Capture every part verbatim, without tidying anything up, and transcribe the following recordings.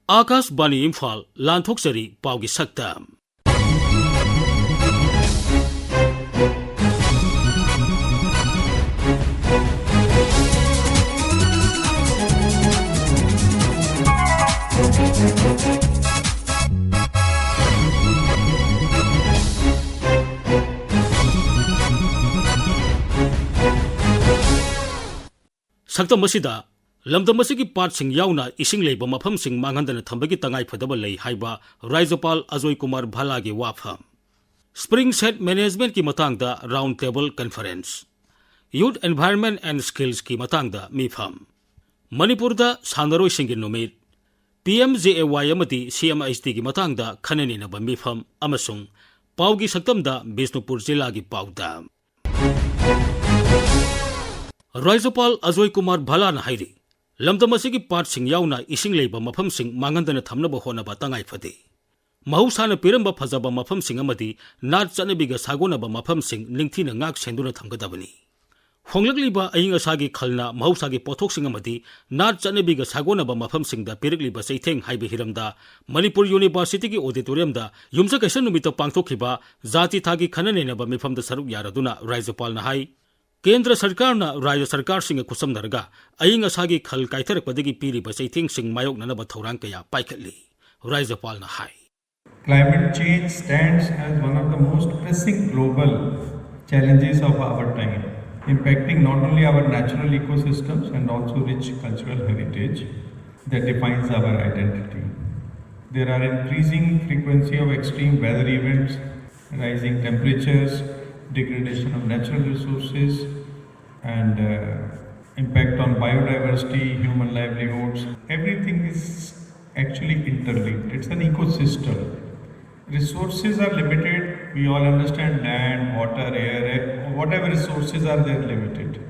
ꯑꯥꯀꯥꯁꯕꯥꯅꯤ ꯏꯝꯐꯥꯜ, ꯂꯥꯟꯊꯣꯛꯆꯔꯤ ꯄꯥꯎꯒꯤ ꯁꯛꯇꯝ꯫ ꯁꯛꯇꯝ ꯑꯁꯤꯗ ꯂꯝꯗꯝ ꯑꯁꯤꯒꯤ ꯄꯥꯠꯁꯤꯡ ꯌꯥꯎꯅ ꯏꯁꯤꯡ ꯂꯩꯕ ꯃꯐꯝꯁꯤꯡ ꯃꯥꯡꯍꯟꯗꯅ ꯊꯝꯕꯒꯤ ꯇꯉꯥꯏꯐꯗꯕ ꯂꯩ ꯍꯥꯏꯕ ꯔꯥꯖ꯭ꯌꯄꯥꯜ ꯑꯖꯣꯏ ꯀꯨꯃꯥꯔ ꯚꯥꯂꯥꯒꯤ ꯋꯥꯐꯝ꯫ Spring Set Management ꯀꯤ ꯃꯇꯥꯡꯗ round table conference꯫ Youth Environment and Skills ꯀꯤ ꯃꯇꯥꯡꯗ ꯃꯤꯐꯝ꯫ ꯃꯅꯤꯄꯨꯔꯗ ꯁꯥꯟꯅꯔꯣꯏꯁꯤꯡꯒꯤ ꯅꯨꯃꯤꯠ꯫ P M J A Y ꯑꯃꯗꯤ C M H T ꯒꯤ ꯃꯇꯥꯡꯗ ꯈꯟꯅ ꯅꯩꯅꯕ ꯃꯤꯐꯝ ꯑꯃꯁꯨꯡ ꯄꯥꯎꯒꯤ ꯁꯛꯇꯝꯗ ꯕꯤꯁꯅꯨꯄꯨꯔ ꯖꯤꯂꯥꯒꯤ ꯄꯥꯎꯗꯝ꯫ ꯔꯥꯖ꯭ꯌꯄꯥꯜ ꯑꯖꯣꯏ ꯀꯨꯃꯥꯔ ꯚꯥꯂꯥꯅ ꯍꯥꯏꯔꯤ, ꯂꯝꯗꯝ ꯑꯁꯤꯒꯤ ꯄꯥꯠꯁꯤꯡ ꯌꯥꯎꯅ ꯏꯁꯤꯡ ꯂꯩꯕ ꯃꯐꯝꯁꯤꯡ ꯃꯥꯡꯍꯟꯗꯅ ꯊꯝꯅꯕ ꯍꯣꯠꯅꯕ ꯇꯉꯥꯏ ꯐꯗꯦ꯫ ꯃꯍꯧꯁꯥꯅ ꯄꯤꯔꯝꯕ ꯐꯖꯕ ꯃꯐꯝꯁꯤꯡ ꯑꯃꯗꯤ ꯅꯥꯠ ꯆꯠꯅꯕꯤꯒ ꯁꯥꯒꯣꯟꯅꯕ ꯃꯐꯝꯁꯤꯡ ꯅꯤꯡꯊꯤꯅ ꯉꯥꯛ ꯁꯦꯟꯗꯨꯅ ꯊꯝꯒꯗꯕꯅꯤ꯫ ꯍꯣꯡꯂꯛꯂꯤꯕ ꯑꯏꯪ ꯑꯁꯥꯒꯤ ꯈꯜꯅ ꯃꯍꯧꯁꯥꯒꯤ ꯄꯣꯠꯊꯣꯛꯁꯤꯡ ꯑꯃꯗꯤ ꯅꯥꯠ ꯆꯠꯅꯕꯤꯒ ꯁꯥꯒꯣꯟꯅꯕ ꯃꯐꯝꯁꯤꯡꯗ ꯄꯤꯔꯛꯂꯤꯕ ꯆꯩꯊꯦꯡ ꯍꯥꯏꯕ ꯍꯤꯔꯝꯗ ꯃꯅꯤꯄꯨꯔ ꯌꯨꯅꯤꯚꯔꯁꯤꯇꯤꯒꯤ auditorium ꯗ ꯌꯨꯝꯁꯀꯩꯁ ꯅꯨꯃꯤꯠꯇ ꯄꯥꯡꯊꯣꯛꯈꯤꯕ ꯖꯥꯇꯤ ꯊꯥꯒꯤ ꯈꯟꯅ ꯅꯩꯅꯕ ꯃꯤꯐꯝꯗ ꯁꯔꯨꯛ ꯌꯥꯔꯗꯨꯅ ꯔꯥꯖ꯭ꯌꯄꯥꯜꯅ ꯍꯥꯏ, ꯀꯦꯟꯗ꯭ꯔ ꯁꯔꯀꯥꯔꯅ ꯔꯥꯖ꯭ꯌ ꯁꯔꯀꯥꯔꯁꯤꯡꯒ ꯈꯨꯠꯁꯝꯅꯔꯒ ꯑꯏꯪ ꯑꯁꯥꯒꯤ ꯈꯜ ꯀꯥꯏꯊꯔꯛꯄꯗꯒꯤ ꯄꯤꯔꯤꯕ ꯆꯩꯊꯦꯡꯁꯤꯡ ꯃꯥꯌꯣꯛꯅꯅꯕ ꯊꯧꯔꯥꯡ ꯀꯌꯥ ꯄꯥꯏꯈꯠꯂꯤ꯫ ꯔꯥꯖ꯭ꯌꯄꯥꯜꯅ ꯍꯥꯏ꯫ Climate change stands as one of the most pressing global challenges of our time, impacting not only our natural ecosystems and also rich cultural heritage that defines our identity. There are increasing frequency of extreme weather events, rising temperatures, degradation of natural resources, and uh, impact on biodiversity, human livelihoods. Everything is actually interlinked. It's an ecosystem. Resources are limited. We all understand land, water, air, air, whatever resources are, they're limited.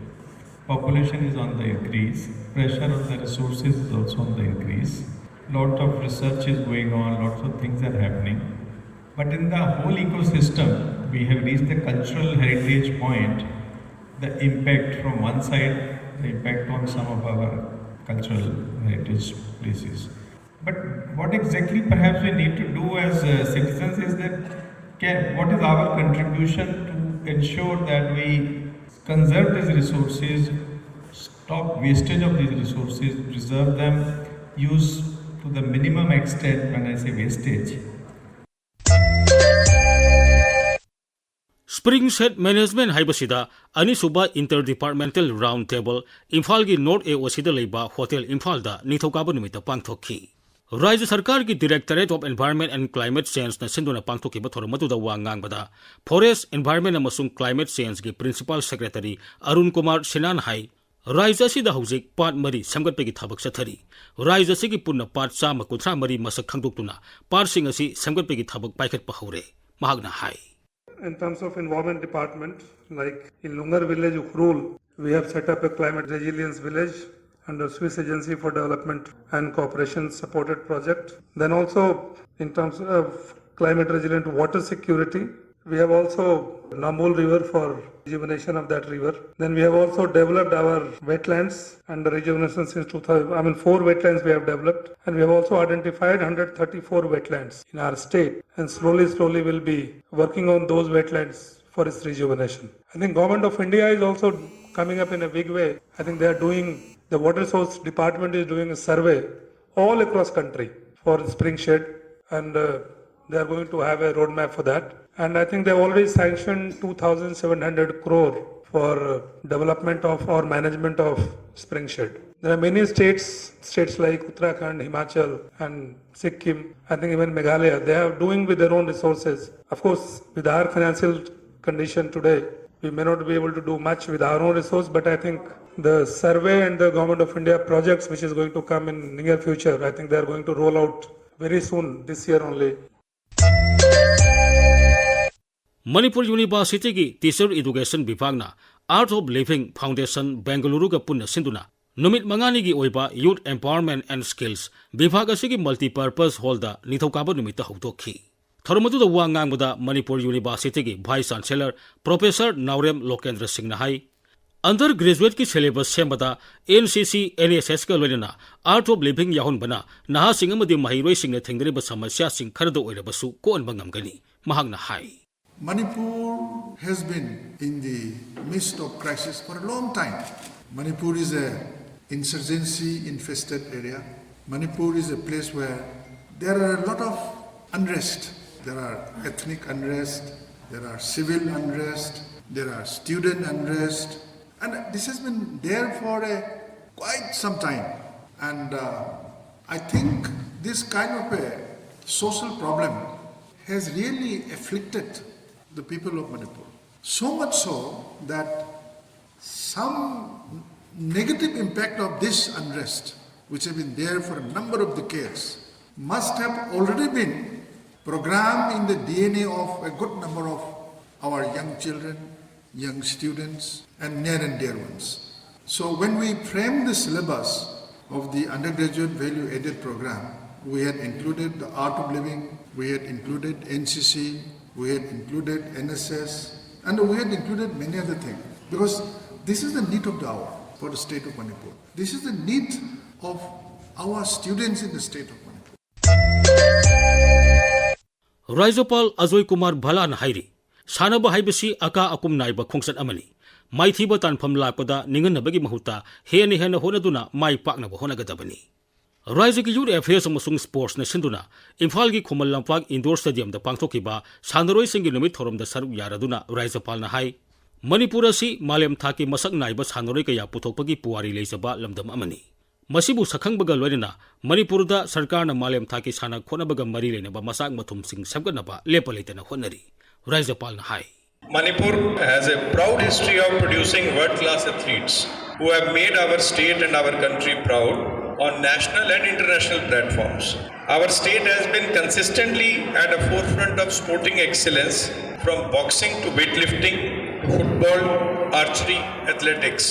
Population is on the increase. Pressure on the resources is also on the increase. Lot of research is going on. Lots of things are happening. But in the whole ecosystem, we have reached the cultural heritage point, the impact from one side, the impact on some of our cultural heritage places. But what exactly perhaps we need to do as uh, citizens is that can, what is our contribution to ensure that we conserve these resources, stop wastage of these resources, preserve them, use to the minimum extent, when I say wastage, Spring Shed Management ꯍꯥꯏꯕꯁꯤꯗ ꯑꯅꯤꯁꯨꯕ Inter Departmental Round Table ꯏꯝꯐꯥꯜꯒꯤ North A O Cꯗ ꯂꯩꯕ hotel ꯏꯝꯐꯥꯜꯗ ꯅꯤꯡꯊꯧꯀꯥꯕ ꯅꯨꯃꯤꯠꯇ ꯄꯥꯡꯊꯣꯛꯈꯤ꯫ ꯔꯥꯖ꯭ꯌ ꯁꯔꯀꯥꯔꯒꯤ Directorate of Environment and Climate Changeꯅ ꯁꯤꯟꯗꯨꯅ ꯄꯥꯡꯊꯣꯛꯈꯤꯕ ꯊꯧꯔꯝ ꯑꯗꯨꯗ ꯋꯥ ꯉꯥꯡꯕꯗ Forest, Environment ꯑꯃꯁꯨꯡ Climate Changeꯒꯤ Principal Secretary Arun Kumar ꯁꯤꯟꯍꯥꯅ ꯍꯥꯏ, ꯔꯥꯖ꯭ꯌ ꯑꯁꯤꯗ ꯍꯧꯖꯤꯛ ꯄꯥꯠ ꯃꯔꯤ ꯁꯦꯝꯒꯠꯄꯒꯤ ꯊꯕꯛ ꯆꯠꯊꯔꯤ꯫ ꯔꯥꯖ꯭ꯌ ꯑꯁꯤꯒꯤ ꯄꯨꯟꯅ ꯄꯥꯠ ꯆꯥꯝꯃ ꯀꯨꯟꯊ꯭ꯔꯥ ꯃꯔꯤ ꯃꯁꯛ ꯈꯪꯗꯣꯛꯇꯨꯅ ꯄꯥꯠꯁꯤꯡ ꯑꯁꯤ ꯁꯦꯝꯒꯠꯄꯒꯤ ꯊꯕꯛ ꯄꯥꯏꯈꯠꯄ ꯍꯧꯔꯦ꯫ ꯃꯍꯥꯛꯅ ꯍꯥꯏ꯫ In terms of environment department, like in Lungar village, Ukhrul, we have set up a climate resilience village under Swiss Agency for Development and Cooperation supported project. Then also in terms of climate resilient water security, we have also Namul River for rejuvenation of that river. Then we have also developed our wetlands under rejuvenation since two thousand. I mean, four wetlands we have developed, and we have also identified one hundred thirty-four wetlands in our state. And slowly, slowly, we'll be working on those wetlands for its rejuvenation. I think Government of India is also coming up in a big way. I think they are doing, the Water Resource Department is doing a survey all across country for Spring Shed, and uh, they are going to have a roadmap for that. And I think they've already sanctioned two thousand seven hundred crore for uh, development of or management of Spring Shed. There are many states, states like Uttarakhand, Himachal, and Sikkim, I think even Meghalaya, they are doing with their own resources. Of course, with our financial condition today, we may not be able to do much with our own resource, but I think the survey and the Government of India projects which is going to come in near future, I think they are going to roll out very soon, this year only. Manipur ꯌꯨꯅꯤꯚꯔꯁꯤꯇꯤꯒꯤ Teacher Education ꯕꯤꯚꯥꯒꯅ Art of Living Foundation ꯕꯦꯡꯒꯂꯨꯔꯨꯒ ꯄꯨꯟꯅ ꯁꯤꯟꯗꯨꯅ ꯅꯨꯃꯤꯠ ꯃꯉꯥꯅꯤꯒꯤ ꯑꯣꯏꯕ Youth Empowerment and Skills ꯕꯤꯚꯥꯒ ꯑꯁꯤꯒꯤ Multipurpose Hallꯗ ꯅꯤꯡꯊꯧꯀꯥꯕ ꯅꯨꯃꯤꯠꯇ ꯍꯧꯗꯣꯛꯈꯤ꯫ ꯊꯧꯔꯝ ꯑꯗꯨꯗ ꯋꯥ ꯉꯥꯡꯕꯗ ꯃꯅꯤꯄꯨꯔ ꯌꯨꯅꯤꯚꯔꯁꯤꯇꯤꯒꯤ Vice Chancellor Professor ꯅꯥꯎꯔꯦꯝ ꯂꯣꯀꯦꯟꯗ꯭ꯔ ꯁꯤꯡꯅ ꯍꯥꯏ, Under graduateꯀꯤ syllabus ꯁꯦꯝꯕꯗ N C C, N S Sꯀ ꯂꯣꯏꯅꯅ Art of Living ꯌꯥꯎꯍꯟꯕꯅ ꯅꯍꯥꯁꯤꯡ ꯑꯃꯗꯤ ꯃꯍꯩꯔꯣꯏꯁꯤꯡꯅ ꯊꯦꯡꯅꯔꯤꯕ ꯁꯃꯁ꯭ꯌꯥꯁꯤꯡ ꯈꯔꯗ ꯑꯣꯏꯔꯕꯁꯨ ꯀꯣꯛꯍꯟꯕ ꯉꯝꯒꯅꯤ, ꯃꯍꯥꯛꯅ ꯍꯥꯏ꯫ Manipur has been in the midst of crisis for a long time. Manipur is a insurgency infested area. Manipur is a place where there are a lot of unrest. There are ethnic unrest, there are civil unrest, there are student unrest, and this has been there for a quite some time. And uh, I think this kind of a social problem has really afflicted the people of Manipur. So much so that some negative impact of this unrest, which has been there for a number of decades, must have already been programmed in the D N A of a good number of our young children, young students, and near and dear ones. So when we framed the syllabus of the undergraduate value added program, we had included the art of living, we had included N C C, we had included N S S, and we had included many other things, because this is the need of the hour for the state of Manipur. This is the need of our students in the state of Manipur. ꯔꯥꯖ꯭ꯌꯄꯥꯜ Ajoy Kumar ꯚꯥꯂꯥꯅ ꯍꯥꯏꯔꯤ, ꯁꯥꯟꯅꯕ ꯍꯥꯏꯕꯁꯤ ꯑꯀꯥ ꯑꯀꯨꯝ ꯅꯥꯏꯕ ꯈꯣꯡꯆꯠ ꯑꯃꯅꯤ꯫ ꯃꯥꯏꯊꯤꯕ ꯇꯥꯟꯐꯝ ꯂꯥꯛꯄꯗ ꯅꯤꯡꯍꯟꯅꯕꯒꯤ ꯃꯍꯨꯠꯇ ꯍꯦꯟꯅ ꯍꯦꯟꯅ ꯍꯣꯠꯅꯗꯨꯅ ꯃꯥꯏ ꯄꯥꯛꯅꯕ ꯍꯣꯠꯅꯒꯗꯕꯅꯤ꯫ ꯔꯥꯖ꯭ꯌꯒꯤ Youth Affairs ꯑꯃꯁꯨꯡ Sportsꯅ ꯁꯤꯟꯗꯨꯅ ꯏꯝꯐꯥꯜꯒꯤ ꯈꯨꯃꯟ ꯂꯝꯄꯥꯛ indoor stadiumꯗ ꯄꯥꯡꯊꯣꯛꯈꯤꯕ ꯁꯥꯟꯅꯔꯣꯏꯁꯤꯡꯒꯤ ꯅꯨꯃꯤꯠ ꯊꯧꯔꯝꯗ ꯁꯔꯨꯛ ꯌꯥꯔꯗꯨꯅ ꯔꯥꯖ꯭ꯌꯄꯥꯜꯅ ꯍꯥꯏ, ꯃꯅꯤꯄꯨꯔ ꯑꯁꯤ ꯃꯥꯂꯦꯝ ꯊꯥꯛꯀꯤ ꯃꯁꯛ ꯅꯥꯏꯕ ꯁꯥꯟꯅꯔꯣꯏ ꯀꯌꯥ ꯄꯨꯊꯣꯛꯄꯒꯤ ꯄꯨꯋꯥꯔꯤ ꯂꯩꯖꯕ ꯂꯝꯗꯝ ꯑꯃꯅꯤ꯫ ꯃꯁꯤꯕꯨ ꯁꯛꯈꯪꯕꯒ ꯂꯣꯏꯅꯅ ꯃꯅꯤꯄꯨꯔꯗ ꯁꯔꯀꯥꯔꯅ ꯃꯥꯂꯦꯝ ꯊꯥꯛꯀꯤ ꯁꯥꯟꯅ ꯈꯣꯠꯅꯕꯒ ꯃꯔꯤ ꯂꯩꯅꯕ ꯃꯆꯥꯛ ꯃꯊꯨꯝꯁꯤꯡ ꯁꯦꯝꯒꯠꯅꯕ ꯂꯦꯞꯄ ꯂꯩꯇꯅ ꯍꯣꯠꯅꯔꯤ꯫ ꯔꯥꯖ꯭ꯌꯄꯥꯜꯅ ꯍꯥꯏ꯫ Manipur has a proud history of producing world-class athletes who have made our state and our country proud on national and international platforms. Our state has been consistently at the forefront of sporting excellence, from boxing to weightlifting to football, archery, athletics.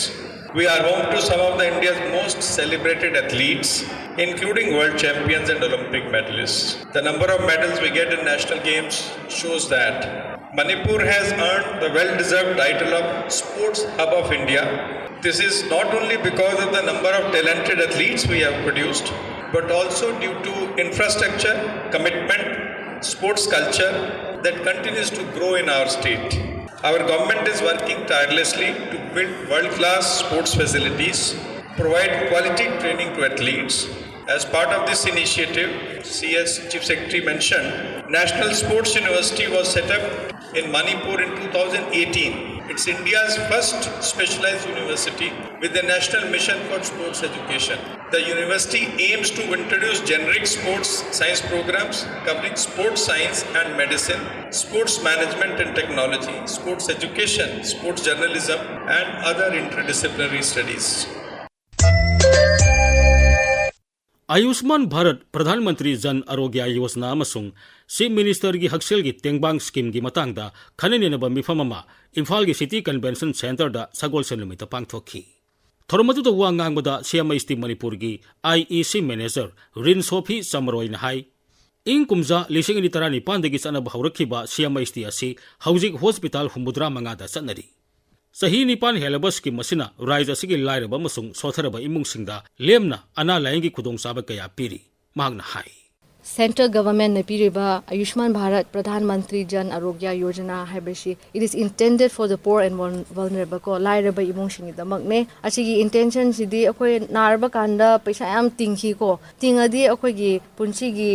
We are home to some of the India's most celebrated athletes, including world champions and Olympic medalists. The number of medals we get in national games shows that Manipur has earned the well-deserved title of Sports Hub of India. This is not only because of the number of talented athletes we have produced, but also due to infrastructure, commitment, sports culture that continues to grow in our state. Our government is working tirelessly to build world-class sports facilities, provide quality training to athletes. As part of this initiative, C S Chief Secretary mentioned, National Sports University was set up in Manipur in two thousand eighteen. It's India's first specialized university with the National Mission for Sports Education. The university aims to introduce generic sports science programs covering sports science and medicine, sports management and technology, sports education, sports journalism, and other interdisciplinary studies. ꯑꯌꯨꯁꯃꯥꯟ ꯚꯥꯔꯠ, ꯄ꯭ꯔꯙꯥꯟ ꯃꯟꯇ꯭ꯔꯤ ꯖꯟ ꯑꯔꯣꯒ꯭ꯌ ꯌꯣꯖꯅꯥ ꯑꯃꯁꯨꯡ chief ꯃꯤꯅꯤꯁꯇꯔꯒꯤ ꯍꯛꯁꯦꯜꯒꯤ ꯇꯦꯡꯕꯥꯡ ꯁ꯭ꯀꯤꯝꯒꯤ ꯃꯇꯥꯡꯗ ꯈꯟꯅ ꯅꯩꯅꯕ ꯃꯤꯐꯝ ꯑꯃ ꯏꯝꯐꯥꯜꯒꯤ ꯁꯤꯇꯤ ꯀꯟꯚꯦꯟꯁꯟ ꯁꯦꯟꯇꯔꯗ ꯁꯒꯣꯜꯁꯦꯟ ꯅꯨꯃꯤꯠꯇ ꯄꯥꯡꯊꯣꯛꯈꯤ꯫ ꯊꯧꯔꯝ ꯑꯗꯨꯗ ꯋꯥ ꯉꯥꯡꯕꯗ ꯁꯤ ꯑꯦꯝ ꯑꯩꯆ ꯇꯤ ꯃꯅꯤꯄꯨꯔꯒꯤ ꯑꯥꯏ ꯏ ꯁꯤ ꯃꯦꯅꯦꯖꯔ ꯔꯤꯟ ꯁꯣꯐꯤ ꯆꯃꯔꯣꯏꯅ ꯍꯥꯏ, ꯏꯪ ꯀꯨꯝꯖꯥ ꯂꯤꯁꯤꯡ ꯑꯅꯤ ꯇꯔꯥꯅꯤꯄꯥꯟꯗꯒꯤ ꯆꯠꯅꯕ ꯍꯧꯔꯛꯈꯤꯕ ꯁꯤ ꯑꯦꯝ ꯑꯩꯆ ꯇꯤ ꯑꯁꯤ ꯍꯧꯖꯤꯛ ꯍꯣꯁꯄꯤꯇꯥꯜ ꯍꯨꯝꯐꯨꯇꯔꯥ ꯃꯉꯥꯗ ꯆꯠꯅꯔꯤ꯫ ꯆꯍꯤ ꯅꯤꯄꯥꯟ ꯍꯦꯜꯂꯕ ꯁ꯭ꯀꯤꯝ ꯑꯁꯤꯅ ꯔꯥꯏꯖ ꯑꯁꯤꯒꯤ ꯂꯥꯏꯔꯕ ꯑꯃꯁꯨꯡ ꯁꯣꯠꯊꯔꯕ ꯏꯃꯨꯡꯁꯤꯡꯗ ꯂꯦꯝꯅ ꯑꯅꯥ ꯂꯥꯌꯦꯡꯒꯤ ꯈꯨꯗꯣꯡꯆꯥꯕ ꯀꯌꯥ ꯄꯤꯔꯤ꯫ ꯃꯍꯥꯛꯅ ꯍꯥꯏ, Central Government ꯅ ꯄꯤꯔꯤꯕ ꯑꯌꯨꯁꯃꯥꯟ ꯚꯥꯔꯠ ꯄ꯭ꯔꯙꯥꯟ ꯃꯟꯇ꯭ꯔꯤ ꯖꯟ ꯑꯔꯣꯒ꯭ꯌ ꯌꯣꯖꯅꯥ ꯍꯥꯏꯕꯁꯤ, it is intended for the poor and vulnerable ꯀꯣ, ꯂꯥꯏꯔꯕ ꯏꯃꯨꯡꯁꯤꯡꯒꯤꯗꯃꯛꯅꯦ꯫ ꯑꯁꯤꯒꯤ intention ꯁꯤꯗꯤ ꯑꯩꯈꯣꯏ ꯅꯥꯔꯕ ꯀꯥꯟꯗ ꯄꯩꯁꯥ ꯌꯥꯝ ꯇꯤꯡꯈꯤꯀꯣ, ꯇꯤꯡꯉꯗꯤ ꯑꯩꯈꯣꯏꯒꯤ ꯄꯨꯟꯁꯤꯒꯤ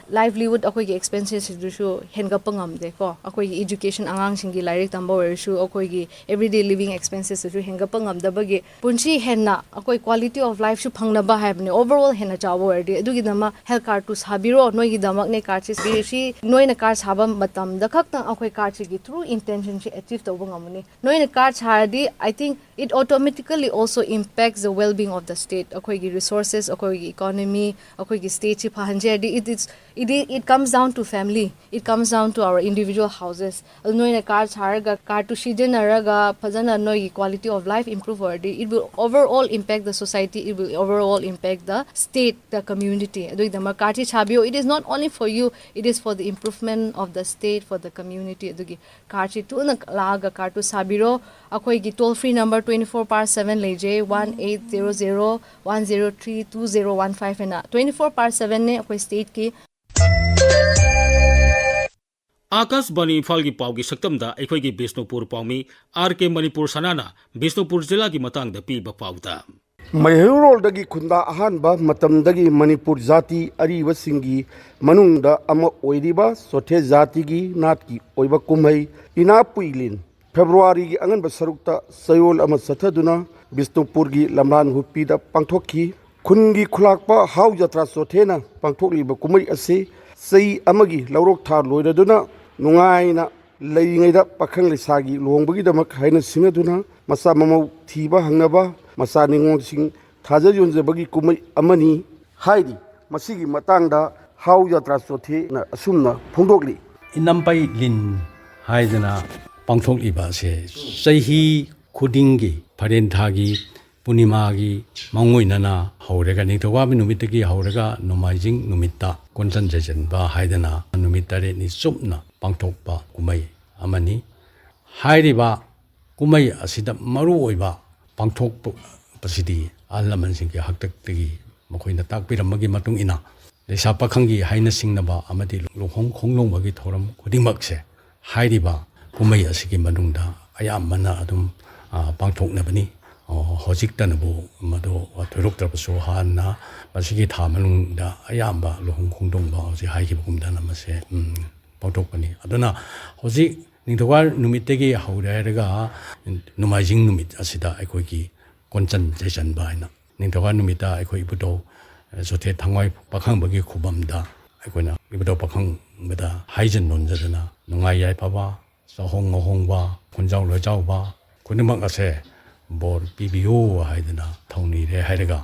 livelihood, ꯑꯩꯈꯣꯏꯒꯤ expenses ꯁꯤꯗꯨꯁꯨ ꯍꯦꯟꯒꯠꯄ ꯉꯝꯗꯦꯀꯣ꯫ ꯑꯩꯈꯣꯏꯒꯤ education, ꯑꯉꯥꯡꯁꯤꯡꯒꯤ ꯂꯥꯏꯔꯤꯛ ꯇꯝꯕ ꯑꯣꯏꯔꯁꯨ, ꯑꯩꯈꯣꯏꯒꯤ everyday living expenses ꯁꯤꯁꯨ ꯍꯦꯟꯒꯠꯄ ꯉꯝꯗꯕꯒꯤ ꯄꯨꯟꯁꯤ ꯍꯦꯟꯅ ꯑꯩꯈꯣꯏ quality of life ꯁꯨ ꯐꯪꯅꯕ ꯍꯥꯏꯕꯅꯦ, overall ꯍꯦꯟꯅ ꯆꯥꯎꯕ ꯑꯣꯏꯔꯗꯤ꯫ ꯑꯗꯨꯒꯤꯗꯃꯛ health card ꯇꯨ ꯁꯥꯕꯤꯔꯣ, ꯅꯣꯏꯒꯤꯗꯃꯛꯅꯦ card ꯁꯦ ꯁꯤ꯫ ꯅꯣꯏꯅ card ꯁꯥꯕ ꯃꯇꯝꯗ ꯈꯛꯇꯪ ꯑꯩꯈꯣꯏ card ꯁꯤꯒꯤ true intention ꯁꯤ achieve ꯇꯧꯕ ꯉꯝꯃꯅꯤ꯫ ꯅꯣꯏꯅ card ꯁꯥꯔꯗꯤ, I think it automatically also impacts the well-being of the state. ꯑꯩꯈꯣꯏꯒꯤ resources, ꯑꯩꯈꯣꯏꯒꯤ economy, ꯑꯩꯈꯣꯏꯒꯤ state ꯁꯤ ꯐꯍꯟꯖꯦ ꯍꯥꯏꯔꯗꯤ, it is, it is, it comes down to family, it comes down to our individual houses. ꯑꯗꯨ ꯅꯣꯏꯅ card ꯁꯥꯔꯒ, card two ꯁꯤꯖꯤꯟꯅꯔꯒ ꯐꯖꯅ ꯅꯣꯏꯒꯤ quality of life improve ꯑꯣꯏꯔꯗꯤ, it will overall impact the society, it will overall impact the state, the community. ꯑꯗꯨꯒꯤꯗꯃꯛ card ꯁꯤ ꯁꯥꯕꯤꯌꯨ꯫ So it is not only for you, it is for the improvement of the state, for the community. ꯑꯗꯨꯒꯤ cardꯁꯤ ꯊꯨꯅ ꯂꯥꯛꯑꯒ cardꯇꯨ ꯁꯥꯕꯤꯔꯣ꯫ ꯑꯩꯈꯣꯏꯒꯤ toll free number twenty four bar seven ꯂꯩꯖꯩ, one eight zero zero one zero three two zero one five ꯍꯥꯏꯅ twenty four bar sevenꯅꯦ ꯑꯩꯈꯣꯏ stateꯀꯤ꯫ ꯑꯥꯀꯥꯁꯕꯥꯅꯤ ꯏꯝꯐꯥꯜꯒꯤ ꯄꯥꯎꯒꯤ ꯁꯛꯇꯝꯗ ꯑꯩꯈꯣꯏꯒꯤ ꯕꯤꯁꯅꯨꯄꯨꯔ ꯄꯥꯎꯃꯤ ꯑꯥꯔ ꯀꯦ ꯃꯅꯤꯄꯨꯔ ꯁꯅꯥꯅ ꯕꯤꯁꯅꯨꯄꯨꯔ ꯖꯤꯂꯥꯒꯤ ꯃꯇꯥꯡꯗ ꯄꯤꯕ ꯄꯥꯎꯗ꯫ ꯃꯩꯍꯧꯔꯣꯜꯗꯒꯤ ꯈꯨꯟꯗꯥ ꯑꯍꯥꯟꯕ ꯃꯇꯝꯗꯒꯤ ꯃꯅꯤꯄꯨꯔ ꯖꯥꯇꯤ ꯑꯔꯤꯕꯁꯤꯡꯒꯤ ꯃꯅꯨꯡꯗ ꯑꯃ ꯑꯣꯏꯔꯤꯕ ꯆꯣꯊꯦ ꯖꯥꯇꯤꯒꯤ ꯅꯥꯠꯀꯤ ꯑꯣꯏꯕ ꯀꯨꯝꯍꯩ ꯏꯅꯥꯄꯨꯏꯂꯤꯟ ꯐꯦꯕ꯭ꯔꯨꯋꯥꯔꯤꯒꯤ ꯑꯉꯟꯕ ꯁꯔꯨꯛꯇ ꯆꯌꯣꯜ ꯑꯃ ꯆꯠꯊꯗꯨꯅ ꯕꯤꯁꯅꯨꯄꯨꯔꯒꯤ ꯂꯝꯂꯥꯟ ꯍꯨꯞꯄꯤꯗ ꯄꯥꯡꯊꯣꯛꯈꯤ꯫ ꯈꯨꯟꯒꯤ ꯈꯨꯂꯥꯛꯄ ꯍꯥꯎ ꯖꯇ꯭ꯔꯥ ꯆꯣꯊꯦꯅ ꯄꯥꯡꯊꯣꯛꯂꯤꯕ ꯀꯨꯝꯍꯩ ꯑꯁꯤ ꯆꯍꯤ ꯑꯃꯒꯤ ꯂꯧꯔꯣꯛ ꯊꯥ ꯂꯣꯏꯔꯗꯨꯅ ꯅꯨꯡꯉꯥꯏꯅ ꯂꯩꯔꯤꯉꯩꯗ ꯄꯥꯈꯪ ꯂꯩꯁꯥꯒꯤ ꯂꯨꯍꯣꯡꯕꯒꯤꯗꯃꯛ ꯍꯥꯏꯅ ꯁꯤꯡꯅꯗꯨꯅ ꯃꯆꯥ ꯃꯃꯧ ꯊꯤꯕ ꯍꯪꯅꯕ ꯃꯆꯥ ꯅꯤꯉꯣꯜꯁꯤꯡ ꯊꯥꯖ ꯌꯣꯟꯖꯕꯒꯤ ꯀꯨꯝꯍꯩ ꯑꯃꯅꯤ ꯍꯥꯏꯔꯤ꯫ ꯃꯁꯤꯒꯤ ꯃꯇꯥꯡꯗ ꯍꯥꯎ ꯖꯇ꯭ꯔꯥ ꯆꯣꯊꯦꯅ ꯑꯁꯨꯝꯅ ꯐꯣꯡꯗꯣꯛꯂꯤ꯫ ꯏꯅꯝꯄꯩ ꯂꯤꯟ ꯍꯥꯏꯗꯅ ꯄꯥꯡꯊꯣꯛꯂꯤꯕ ꯑꯁꯦ ꯆꯍꯤ ꯈꯨꯗꯤꯡꯒꯤ ꯐꯥꯏꯔꯦꯟ ꯊꯥꯒꯤ ꯄꯨꯔꯅꯤꯃꯥꯒꯤ ꯃꯥꯡꯑꯣꯏꯅꯅ ꯍꯧꯔꯒ ꯅꯤꯡꯊꯧꯀꯥꯕ ꯅꯨꯃꯤꯠꯇꯒꯤ ꯍꯧꯔꯒ ꯅꯣꯡꯃꯥꯏꯖꯤꯡ ꯅꯨꯃꯤꯠꯇ ꯀꯣꯟꯆꯟ ꯌꯥꯏꯁꯟꯕ ꯍꯥꯏꯗꯅ ꯅꯨꯃꯤꯠ ꯇꯔꯦꯠꯅꯤ ꯆꯨꯞꯅ ꯄꯥꯡꯊꯣꯛꯄ ꯀꯨꯝꯍꯩ ꯑꯃꯅꯤ꯫ ꯍꯥꯏꯔꯤꯕ ꯀꯨꯝꯍꯩ ꯑꯁꯤꯗ ꯃꯔꯨꯑꯣꯏꯕ ꯄꯥꯡꯊꯣꯛꯄꯁꯤꯗꯤ ꯑꯍꯜ ꯂꯃꯟꯁꯤꯡꯒꯤ ꯍꯥꯛꯇꯛꯇꯒꯤ ꯃꯈꯣꯏꯅ ꯇꯥꯛꯄꯤꯔꯝꯕꯒꯤ ꯃꯇꯨꯡ ꯏꯟꯅ ꯂꯩꯁꯥ ꯄꯥꯈꯪꯒꯤ ꯍꯥꯏꯅ ꯁꯤꯡꯅꯕ ꯑꯃꯗꯤ ꯂꯨꯍꯣꯡ ꯈꯣꯡꯗꯣꯡꯕꯒꯤ ꯊꯧꯔꯝ ꯈꯨꯗꯤꯡꯃꯛꯁꯦ ꯍꯥꯏꯔꯤꯕ ꯀꯨꯝꯍꯩ ꯑꯁꯤꯒꯤ ꯃꯅꯨꯡꯗ ꯑꯌꯥꯝꯕꯅ ꯑꯗꯨꯝ ꯄꯥꯡꯊꯣꯛꯅꯕꯅꯤ꯫ ꯍꯧꯖꯤꯛꯇꯅꯕꯨ ꯃꯗꯨ ꯊꯣꯏꯗꯣꯛꯇ꯭ꯔꯕꯁꯨ ꯍꯥꯟꯅ ꯃꯁꯤꯒꯤ ꯊꯥ ꯃꯅꯨꯡꯗ ꯑꯌꯥꯝꯕ ꯂꯨꯍꯣꯡ ꯈꯣꯡꯗꯣꯡꯕ ꯍꯧꯖꯤꯛ ꯍꯥꯏꯈꯤꯕꯒꯨꯝꯗꯅ ꯃꯁꯦ ꯄꯥꯡꯊꯣꯛꯄꯅꯤ꯫ ꯑꯗꯨꯅ ꯍꯧꯖꯤꯛ ꯅꯤꯡꯊꯧꯀꯥ ꯅꯨꯃꯤꯠꯇꯒꯤ ꯍꯧꯔꯦ ꯍꯥꯏꯔꯒ ꯅꯣꯡꯃꯥꯏꯖꯤꯡ ꯅꯨꯃꯤꯠ ꯑꯁꯤꯗ ꯑꯩꯈꯣꯏꯒꯤ ꯀꯣꯟꯆꯟ ꯌꯥꯏꯁꯟꯕ ꯍꯥꯏꯅ ꯅꯤꯡꯊꯧꯀꯥ ꯅꯨꯃꯤꯠꯇ ꯑꯩꯈꯣꯏ ꯏꯕꯨꯙꯧ ꯆꯣꯊꯦ ꯊꯥꯡꯉꯣꯏ ꯄꯥꯈꯪꯕꯒꯤ ꯈꯨꯕꯝꯗ ꯑꯩꯈꯣꯏꯅ ꯏꯕꯨꯙꯧ ꯄꯥꯈꯪꯕꯗ ꯍꯥꯏꯖ ꯅꯣꯟꯖꯗꯅ ꯅꯨꯡꯉꯥꯏ ꯌꯥꯏꯐꯕ ꯆꯥꯍꯣꯡ ꯉꯥꯍꯣꯡꯕ ꯈꯨꯟꯖꯥꯎ ꯂꯣꯏꯖꯥꯎꯕ ꯈꯨꯗꯤꯡꯃꯛ ꯑꯁꯦ ꯕꯣꯔ ꯄꯤꯕꯤꯌꯨ ꯍꯥꯏꯗꯅ ꯊꯧꯅꯤꯔꯦ ꯍꯥꯏꯔꯒ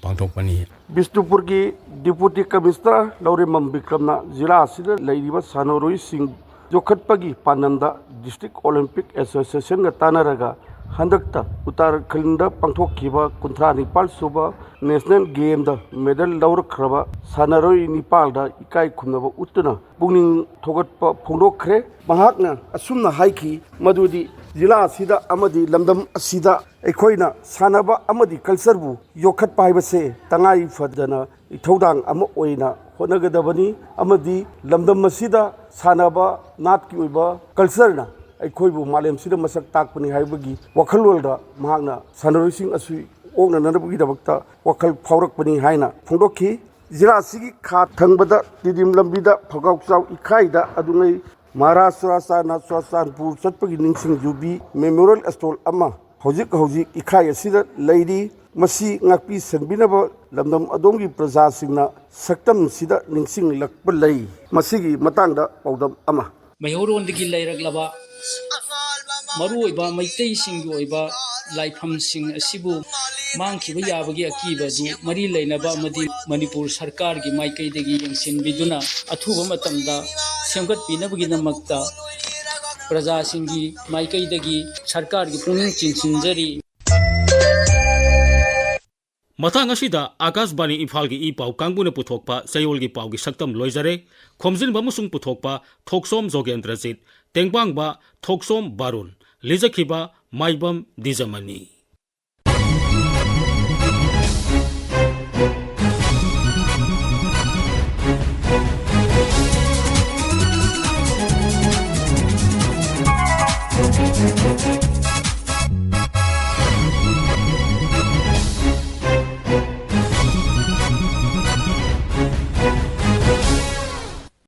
ꯄꯥꯡꯊꯣꯛꯄꯅꯤ꯫ ꯕꯤꯁꯅꯨꯄꯨꯔꯒꯤ Deputy Commissioner ꯂꯧꯔꯦꯝꯕꯝ ꯕꯤꯀ꯭ꯔꯝꯅ ꯖꯤꯂꯥ ꯑꯁꯤꯗ ꯂꯩꯔꯤꯕ ꯁꯥꯟꯅꯔꯣꯏꯁꯤꯡ ꯌꯣꯛꯈꯠꯄꯒꯤ ꯄꯥꯟꯗꯝꯗ District Olympic Associationꯒ ꯇꯥꯟꯅꯔꯒ ꯍꯟꯗꯛꯇ ꯎꯠꯇꯔꯥꯈꯟꯗ ꯄꯥꯡꯊꯣꯛꯈꯤꯕ ꯀꯨꯟꯊ꯭ꯔꯥ ꯅꯤꯄꯥꯜ ꯁꯨꯕ ꯅꯦꯁꯅꯦꯜ ꯒꯦꯝꯗ ꯃꯦꯗꯜ ꯂꯧꯔꯛꯈ꯭ꯔꯕ ꯁꯥꯟꯅꯔꯣꯏ ꯅꯤꯄꯥꯜꯗ ꯏꯀꯥꯏ ꯈꯨꯝꯅꯕ ꯎꯠꯇꯨꯅ ꯄꯨꯛꯅꯤꯡ ꯊꯧꯒꯠꯄ ꯐꯣꯡꯗꯣꯛꯈ꯭ꯔꯦ꯫ ꯃꯍꯥꯛꯅ ꯑꯁꯨꯝꯅ ꯍꯥꯏꯈꯤ ꯃꯗꯨꯗꯤ ꯖꯤꯂꯥ ꯑꯁꯤꯗ ꯑꯃꯗꯤ ꯂꯝꯗꯝ ꯑꯁꯤꯗ ꯑꯩꯈꯣꯏꯅ ꯁꯥꯟꯅꯕ ꯑꯃꯗꯤ ꯀꯜꯆꯔꯕꯨ ꯌꯣꯛꯈꯠꯄ ꯍꯥꯏꯕꯁꯦ ꯇꯉꯥꯏ ꯐꯗꯅ ꯏꯊꯧꯗꯥꯡ ꯑꯃ ꯑꯣꯏꯅ ꯍꯣꯠꯅꯒꯗꯕꯅꯤ ꯑꯃꯗꯤ ꯂꯝꯗꯝ ꯑꯁꯤꯗ ꯁꯥꯟꯅꯕ ꯅꯥꯠꯀꯤ ꯑꯣꯏꯕ ꯀꯜꯆꯔꯅ ꯑꯩꯈꯣꯏꯕꯨ ꯃꯥꯂꯦꯝꯁꯤꯗ ꯃꯁꯛ ꯇꯥꯛꯄꯅꯤ ꯍꯥꯏꯕꯒꯤ ꯋꯥꯈꯜꯂꯣꯟꯗ ꯃꯍꯥꯛꯅ ꯁꯥꯟꯅꯔꯣꯏꯁꯤꯡ ꯑꯁꯤ ꯑꯣꯛꯅꯅꯕꯒꯤꯗꯃꯛꯇ ꯋꯥꯈꯜ ꯐꯥꯎꯔꯛꯄꯅꯤ ꯍꯥꯏꯅ ꯐꯣꯡꯗꯣꯛꯈꯤ꯫ ꯖꯤꯂꯥ ꯑꯁꯤꯒꯤ ꯈꯥ ꯊꯪꯕꯗ ꯇꯤꯗꯤꯝ ꯂꯝꯕꯤꯗ ꯐꯒꯥꯎꯆꯥꯎ ꯏꯈꯥꯏꯗ ꯑꯗꯨꯉꯩ ꯃꯍꯥꯔꯥꯖ ꯆꯨꯔꯥꯆꯥꯟꯗ ꯆꯨꯔꯥꯆꯥꯟꯄꯨꯔ ꯆꯠꯄꯒꯤ ꯅꯤꯡꯁꯤꯡ ꯌꯨꯕꯤ ꯃꯦꯃꯣꯔꯤꯌꯦꯜ ꯁ꯭ꯇꯣꯜ ꯑꯃ ꯍꯧꯖꯤꯛ ꯍꯧꯖꯤꯛ ꯏꯈꯥꯏ ꯑꯁꯤꯗ ꯂꯩꯔꯤ꯫ ꯃꯁꯤ ꯉꯥꯛꯄꯤ ꯁꯦꯟꯕꯤꯅꯕ ꯂꯝꯗꯝ ꯑꯗꯣꯝꯒꯤ ꯄ꯭ꯔꯖꯥꯁꯤꯡꯅ ꯁꯛꯇꯝꯁꯤꯗ ꯅꯤꯡꯁꯤꯡꯂꯛꯄ ꯂꯩ꯫ ꯃꯁꯤꯒꯤ ꯃꯇꯥꯡꯗ ꯄꯥꯎꯗꯝ ꯑꯃ꯫ ꯃꯩꯍꯧꯔꯣꯟꯗꯒꯤ ꯂꯩꯔꯛꯂꯕ ꯃꯔꯨꯑꯣꯏꯕ ꯃꯩꯇꯩꯁꯤꯡꯒꯤ ꯑꯣꯏꯕ ꯂꯥꯏꯐꯝꯁꯤꯡ ꯑꯁꯤꯕꯨ ꯃꯥꯡꯈꯤꯕ ꯌꯥꯕꯒꯤ ꯑꯀꯤꯕ ꯑꯗꯨ ꯃꯔꯤ ꯂꯩꯅꯕ ꯑꯃꯗꯤ ꯃꯅꯤꯄꯨꯔ ꯁꯔꯀꯥꯔꯒꯤ ꯃꯥꯏꯀꯩꯗꯒꯤ ꯌꯦꯡꯁꯤꯟꯕꯤꯗꯨꯅ ꯑꯊꯨꯕ ꯃꯇꯝꯗ ꯁꯦꯝꯒꯠꯄꯤꯅꯕꯒꯤꯗꯃꯛꯇ ꯄ꯭ꯔꯖꯥꯁꯤꯡꯒꯤ ꯃꯥꯏꯀꯩꯗꯒꯤ ꯁꯔꯀꯥꯔꯒꯤ ꯄꯨꯛꯅꯤꯡ ꯆꯤꯡꯁꯤꯟꯖꯔꯤ꯫ ꯃꯇꯥꯡ ꯑꯁꯤꯗ ꯑꯀꯥꯁꯕꯥꯅꯤ ꯏꯝꯐꯥꯜꯒꯤ ꯏ ꯄꯥꯎ ꯀꯥꯡꯕꯨꯅ ꯄꯨꯊꯣꯛꯄ ꯆꯌꯣꯜꯒꯤ ꯄꯥꯎꯒꯤ ꯁꯛꯇꯝ ꯂꯣꯏꯖꯔꯦ꯫ ꯈꯣꯝꯖꯤꯟꯕ ꯑꯃꯁꯨꯡ ꯄꯨꯊꯣꯛꯄ ꯊꯣꯛꯆꯣꯝ ꯖꯣꯒꯦꯟꯗ꯭ꯔꯖꯤꯠ, ꯇꯦꯡꯕꯥꯡꯕ ꯊꯣꯛꯆꯣꯝ ꯕꯥꯔꯨꯟ, ꯂꯤꯖꯈꯤꯕ ꯃꯥꯏꯕꯝ ꯗꯤꯖꯃꯅꯤ꯫